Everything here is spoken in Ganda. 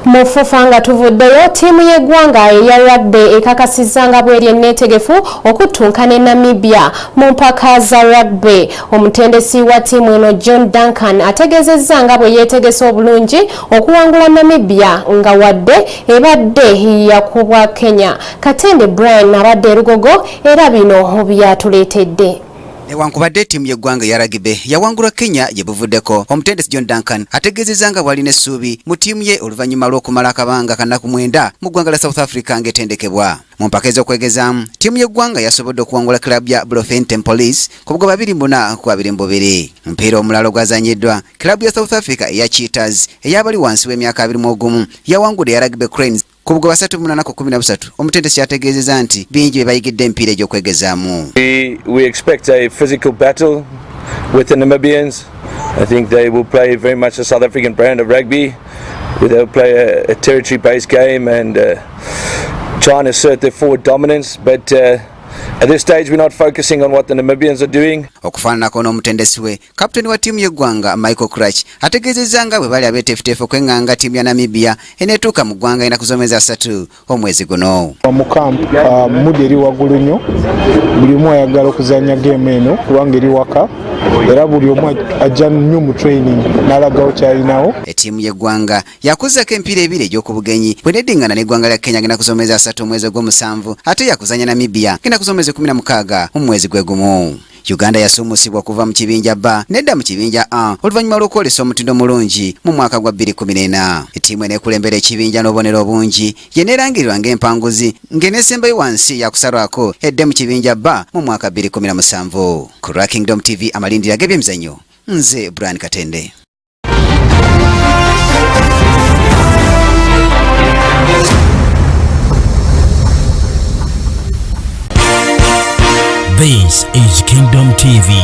Mu FUFA nga tuvuddeyo, ttiimu y'eggwanga eya rugby ekakasizza nga bweri enneetegefu okuttunka ne Namibia mu mpaka za rugby. Omutendesi wa ttiimu eno John Duncan ategeezezza nga bwe yeetegese obulungi okuwangula Namibia nga wadde ebadde yakubwa Kenya. Katende Brian abadde e Lugogo era bino byatuleetedde. Newankubadde ttiimu y'eggwanga eya rugby yawangulwa Kenya gye buvuddeko, omutendesi John Duncan ategeezezza nga bw'alina essuubi mu ttiimu ye oluvannyuma lw'okumala akabanga ka nnaku 9 mu ggwanga lya South Africa ng'etendekebwa. Mu mpaka ez'okwegezaamu, ttiimu y'eggwanga yasobodde okuwangula club ya Bloemfontein Police ku bugoba 24-22. Omupiira omulala ogwazannyiddwa, club ya South Africa eya Cheetahs ey'abali wansi w'emyaka 21 yawangudde eya Rugby Cranes ku bugoba 38-13. Omutendesi yategeezezza nti bingi bye bayigidde emipiira egy'okwegezaamu. We expect a physical battle with the Namibians. I think they will play very much the South African brand of rugby. They'll play a territory-based game and try and assert their forward dominance. But at this stage, we're not focusing on what the Namibians are doing. Okufaananako n'omutendesi we, kaputeni wa ttiimu y'eggwanga Michael Crouch ategeezezza nga bwe bali abeeteefuteefu okwenganga ttiimu ya Namibia eneetuuka mu ggwanga ennaku z'omwezi 3 omwezi guno. Mu camp mood eri waggulu nnyo, buli omu ayagala okuzannya game eno kubanga eri waka, era buli omu ajja nnyo mu training n'alagawo kyalinawo. Ettiimu y'eggwanga yakuzzako emipiira ebiri egy'okubugenyi bwe neddingana n'eggwanga lya Kenya ng'ennaku z'omwezi 3 omwezi ogw'omusanvu, ate yakuzannya Namibia ng'ennaku z'omwezi 16 mu mwezi gwe gumu. Uganda yasuumusibwa okuva mu kibinja B nedda mu kibinja A oluvannyuma lw'okwolesa omutindo mulungi mu mwaka gwa 2014. Ettiimu eneekulembera ekibinja n'obubonero obungi yeneerangirirwa ng'empanguzi ng'eneesembayo wansi yakusalwako edde mu kibinja B mu mwaka 2017. Ku lwa Kingdom TV amalindira g'ebyemizannyo, nze Brian Katende. This is Kingdom TV.